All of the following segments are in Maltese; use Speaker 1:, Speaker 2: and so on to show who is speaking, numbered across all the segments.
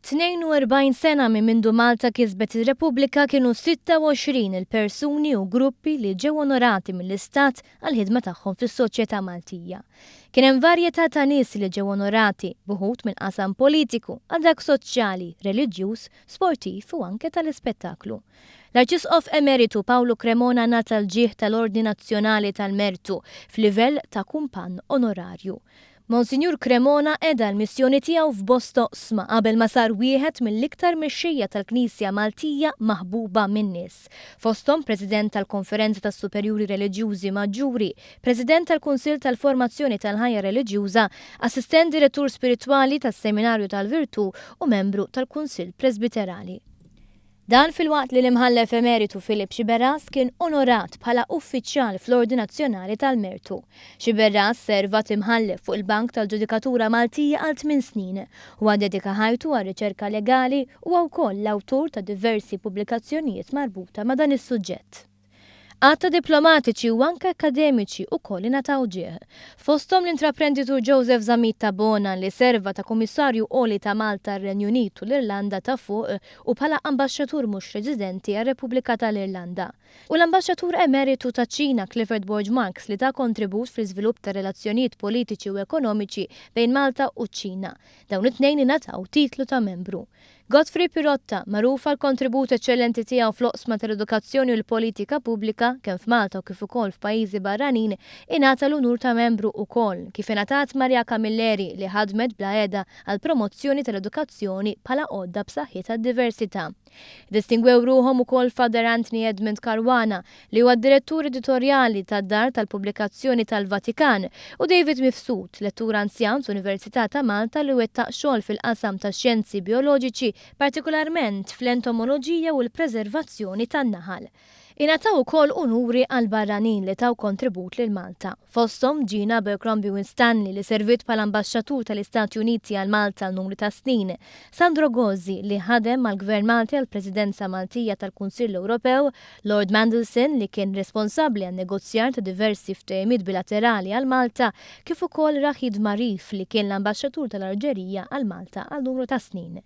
Speaker 1: 42 sena minn mindu Malta kisbet ir-Repubblika kienu 26 il-persuni u gruppi li ġew onorati mill-Istat għall-ħidma tagħhom fis-soċjetà Maltija. Kien hemm varjetà ta' nies li ġew onorati, b'uħud mill-qasam politiku għal dak soċjali, reliġjuż, sportiv u anke tal-ispettaklu. L-Arċisqof Emeritu Pawlu Cremona ngħata l-ġieħ tal-Ordni Nazzjonali tal-Mertu f'livell ta' kumpann onorarju. Monsinjur Cremona qeda l-missjoni tiegħu f'bosta oqsma qabel ma sar wieħed mill-iktar mexxejja tal-Knisja Maltija maħbuba min-nies. Fosthom President tal-Konferenza tas-Superjuri Reliġjużi Maġġuri, President tal-Kunsill tal-Formazzjoni tal-Ħajja Reliġjuża, Assistent Direttur Spiritwali tas-Seminarju tal-Virtù u membru tal-Kunsill Presbiterali. Dan filwaqt li l-Imħallef Emeritu Philip Sciberras kien onorat bħala Uffiċjal fl-Ordni Nazzjonali tal-Mertu. Sciberras serva t'Imħallef fuq il-Bank tal-Ġudikatura Maltija għal tmien snin. Huwa ddedika ħajtu għar-riċerka legali u huwa wkoll l-awtur ta' diversi pubblikazzjonijiet marbuta ma' dan is-suġġett. Għadd ta' diplomatiċi u anke akkademiċi ukoll ingħataw ġieħ. Fosthom l-intraprenditur Joseph Zammit Tabona li serva ta' Kummissarju Għoli ta' Malta għar-Renju Unit u l-Irlanda ta' Fuq u bħala Ambaxxatur mhux residenti għar-Repubblika tal-Irlanda. U l-Ambaxxatur Emeritu taċ-Ċina Clifford Borg Marx li ta kontribut fl-iżvilupp tar-relazzjonijiet politiċi u ekonomiċi bejn Malta u ċ-Ċina. Dawn it-tnejn ingħataw titlu ta' membru. Godfrey Pirotta, magħruf għall-kontribut eċċellenti tiegħu fl-oqsma tal-edukazzjoni u l-politika pubblika, kemm f'Malta u kif ukoll f'pajjiżi barranin, ingħata l-unur ta' membru ukoll, kif ingħatat Maria Camilleri li ħadmet bla heda għall-promozzjoni tal-edukazzjoni bħala għodda b'saħħitha għad-diversità. Iddistingwew ruħhom ukoll Father Anthony Edmund Caruana, li huwa d-direttur editorjali tad-Dar tal-Pubblikazzjoni tal-Vatikan, u David Mifsud, lettur anzjan fl-Università ta' Malta li wettaq xogħol fil-qasam tax-xjenzi bijoloġiċi, partikolarment fl-entomoloġija u l-preservazzjoni tan-naħal. Ingħataw ukoll unuri għal barranin li taw kontribut lil Malta, fosthom Gina Abercrombie Winstanley li serviet bħala Ambaxxatur tal-Istati Uniti għal Malta għal numru ta' snin, Sandro Gozi li ħadem mal-Gvern Malti għall-Presidenza Maltija tal-Kunsill Ewropew, Lord Mandelson li kien responsabbli għan-negozjar ta' diversi ftehimiet bilaterali għal Malta, kif ukoll Rachid Marif li kien l-Ambaxxatur tal-Alġerija għal Malta għal numru ta' snin.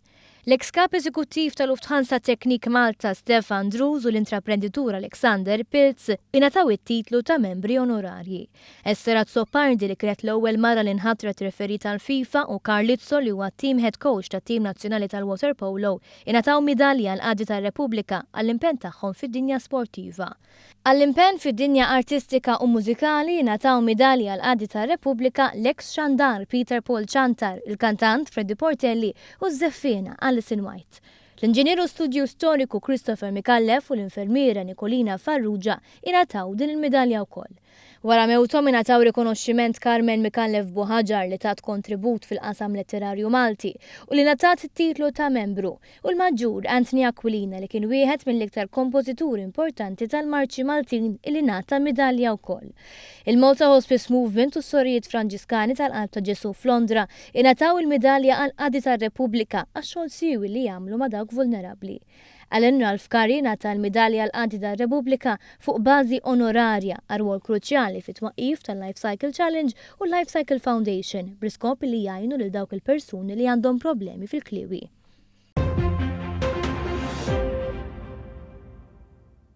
Speaker 1: L-eks Kap Eżekuttiv ta' Lufthansa Technik Malta Stefan Drus u l-intraprenditur Alexander Pilz ingħataw it-titlu ta' membri onorarji. Esther Azzopardi li kienet l-ewwel mara li nħatret referee tal-FIFA u Karl Izzo li huwa t-team head coach tat-tim nazzjonali tal-waterpolo ingħataw midalja għall-Qadi tar-Repubblika għall-impenn tagħhom fid-dinja sportiva. Għall-impenn fid-dinja artistika u mużikali ingħataw midalji għall-Qadi tar-Repubblika l-eks xandar Peter Paul Ciantar, il-kantant Freddie Portelli u ż-żeffiena Alison White. L-inġinier u studjuż storiku Christopher Micallef u l-infermiera Nicolina Farrugia ingħataw din il-midalja wkoll. Wara mewthom ingħataw rikonoxximent Carmen Micallef Buhagiar li tat kontribut fil-qasam letterarju Malti u li ngħatat it-titlu ta' membru u l-Maġġur Anthony Aquilina li kien wieħed mill-iktar kompożituri importanti tal-marċi Maltin illi ngħata midalja wkoll. Il-Malta Hospice Movement u s-Sorijiet Franġiskani tal-Qalb ta' Ġesù f'Londra ingħataw il-midalja għall-Qadi tar-Repubblika għax-xogħol siewi li jagħmlu ma' dawk vulnerabbli. Alan Ralph Curry ngħata l-Midalja għall-Qadi tar-Repubblika fuq bażi onorarja għar-rwol kruċjali fit-twaqqif tal-Life Cycle Challenge u l-Life Cycle Foundation bl-iskop li jgħinu lil dawk il-persuni li għandhom problemi fil-kliewi.